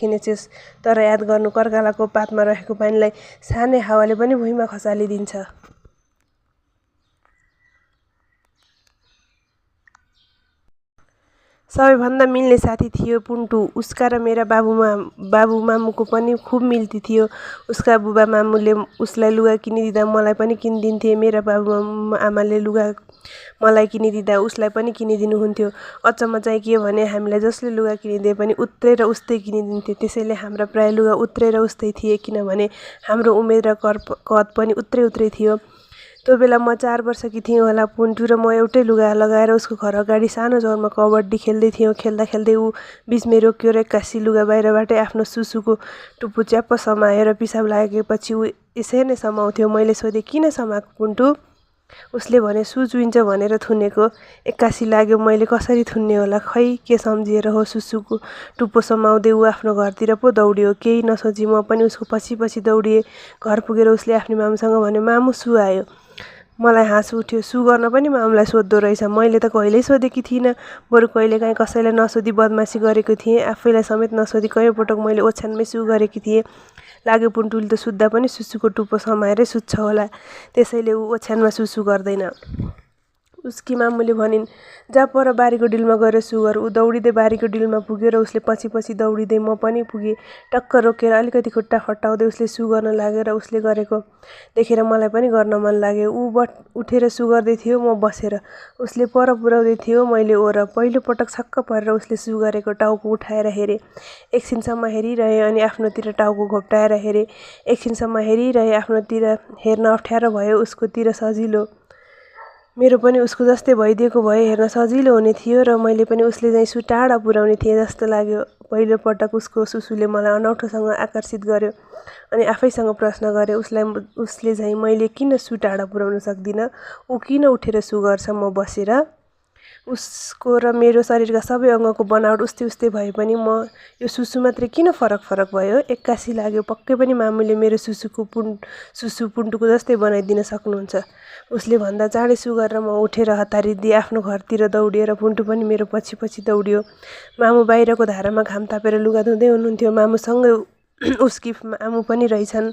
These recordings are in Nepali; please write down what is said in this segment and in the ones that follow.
खिनेछस्, तर याद गर्नु कर्कालाको पातमा रहेको पानीलाई सानै हावाले पनि भुइँमा खसालिदिन्छ। सबैभन्दा मिल्ने साथी थियो पुन्टु। उसका र मेरा बाबु मामुको पनि खुब मिल्ती थियो। उसका बुबा मामुले उसलाई लुगा किनिदिँदा मलाई पनि किनिदिन्थे। मेरा बाबु आमाले लुगा मलाई किनिदिँदा उसलाई पनि किनिदिनुहुन्थ्यो। अचम्म चाहिँ के भने हामीलाई जसले लुगा किनिदिए पनि उत्रै र उस्तै किनिदिन्थे। त्यसैले हाम्रा प्राय लुगा उत्रै र उस्तै थिए, किनभने हाम्रो उमेर र कद पनि उत्रै थियो। त्यो बेला म 4 वर्षकी थिएँ होला। पुन्टु र म एउटै लुगा लगाएर उसको घर अगाडि सानो चौरमा कबड्डी खेल्दै थियौँ। खेल्दा खेल्दै ऊ बिचमै रोकियो र एक्कासी लुगा बाहिरबाटै आफ्नो सुसुको टुप्पो च्याप्प समायो र पिसाब लागेपछि ऊ यसै नै समाउँथ्यो। मैले सोधेँ, किन समाएको पुन्टु? उसले भने, सु चुइन्छ भनेर थुनेको। एक्कासी लाग्यो, मैले कसरी थुन्ने होला, खै के सम्झिएर हो। सुसुको टुप्पो समाउँदै ऊ आफ्नो घरतिर पो दौड्यो। केही नसोची म पनि उसको पछि दौडिएँ। घर पुगेर उसले आफ्नो मामुसँग भन्यो, मामु सु आयो। मलाई हाँस उठ्यो। सु गर्न पनि मामुलाई सोद्धो रहेछ। मैले त कहिल्यै सोधेकी थिइनँ। बरु कहिलेकाहीँ कसैलाई नसोधी बदमासी गरेको थिएँ। आफैलाई समेत नसोधी कयौँ पटक मैले ओछ्यानमै सु गरेकी थिएँ। लाग्यो पुन्टुले त सुत्दा पनि सुसुको टुप्पो समाएरै सुत्छ होला, त्यसैले ऊ ओछ्यानमा सुसु गर्दैन। उसकी मामुले भनिन्, जा पर बारीको डिलमा गएर सु गर। ऊ दौडिँदै बारीको डिलमा पुग्यो र उसले पछि दौडिँदै म पनि पुगेँ। टक्क रोकेर अलिकति खुट्टा फट्टाउँदै उसले सु गर्न लाग्यो र उसले गरेको देखेर मलाई पनि गर्न मन लाग्यो। ऊ उठेर सु गर्दै थियो, म बसेर। उसले पर पुर्याउँदै थियो, मैले ओर। पहिलो पटक छक्क परेर उसले सु गरेको टाउको उठाएर हेरेँ। एकछिनसम्म हेरिरहेँ अनि आफ्नोतिर टाउको घोप्टाएर हेरेँ। एकछिनसम्म हेरिरहेँ। आफ्नोतिर हेर्न अप्ठ्यारो भयो, उसकोतिर सजिलो। मेरो पनि उसको जस्तै भइदिएको भए हेर्न सजिलो हुने थियो र मैले पनि उसले चाहिँ सु टाढा पुर्याउने थिएँ जस्तो लाग्यो। पहिलो पटक उसको सुसुले मलाई अनौठोसँग आकर्षित गर्यो अनि आफैसँग प्रश्न गरेँ, उसले चाहिँ मैले किन सु टाढा पुर्याउन सक्दिनँ? ऊ किन उठेर सु गर्छ म बसेर? उसको र मेरो शरीरका सबै अङ्गको बनावट उस्तै भए पनि म यो सुसु मात्रै किन फरक भयो? एक्कासी लाग्यो, पक्कै पनि मामुले मेरो सुसु पुन्टुको जस्तै बनाइदिन सक्नुहुन्छ। उसले भन्दा चाँडै सु गरेर म उठेर हतारिदिएँ। आफ्नो घरतिर दौडिएर पुन्टु पनि मेरो पछि दौडियो। मामु बाहिरको धारामा घाम तापेर लुगा धुँदै हुनुहुन्थ्यो। मामुसँगै उसकी मामु पनि रहेछन्।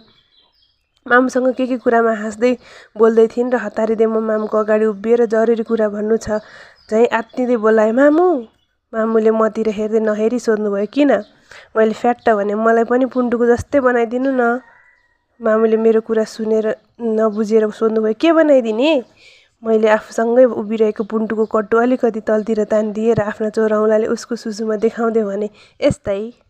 मामुसँग के कुरामा हाँस्दै बोल्दै थिइन् र हतारिँदै म मामुको अगाडि उभिएर जरुरी कुरा भन्नु छ झैँ आत्तिँदै बोलाएँ, मामु। मामुले मतिर हेर्दै नहेरी सोध्नुभयो, किन? मैले फ्याट्ट भने, मलाई पनि पुन्टुको जस्तै बनाइदिनु न। मामुले मेरो कुरा सुनेर नबुझेर सोध्नुभयो, के बनाइदिने? मैले आफूसँगै उभिरहेको पुन्टुको कट्टु अलिकति तलतिर तानिदिएँ र आफ्ना चोर औँलाले उसको सुसुमा देखाउँदै भने, यस्तै।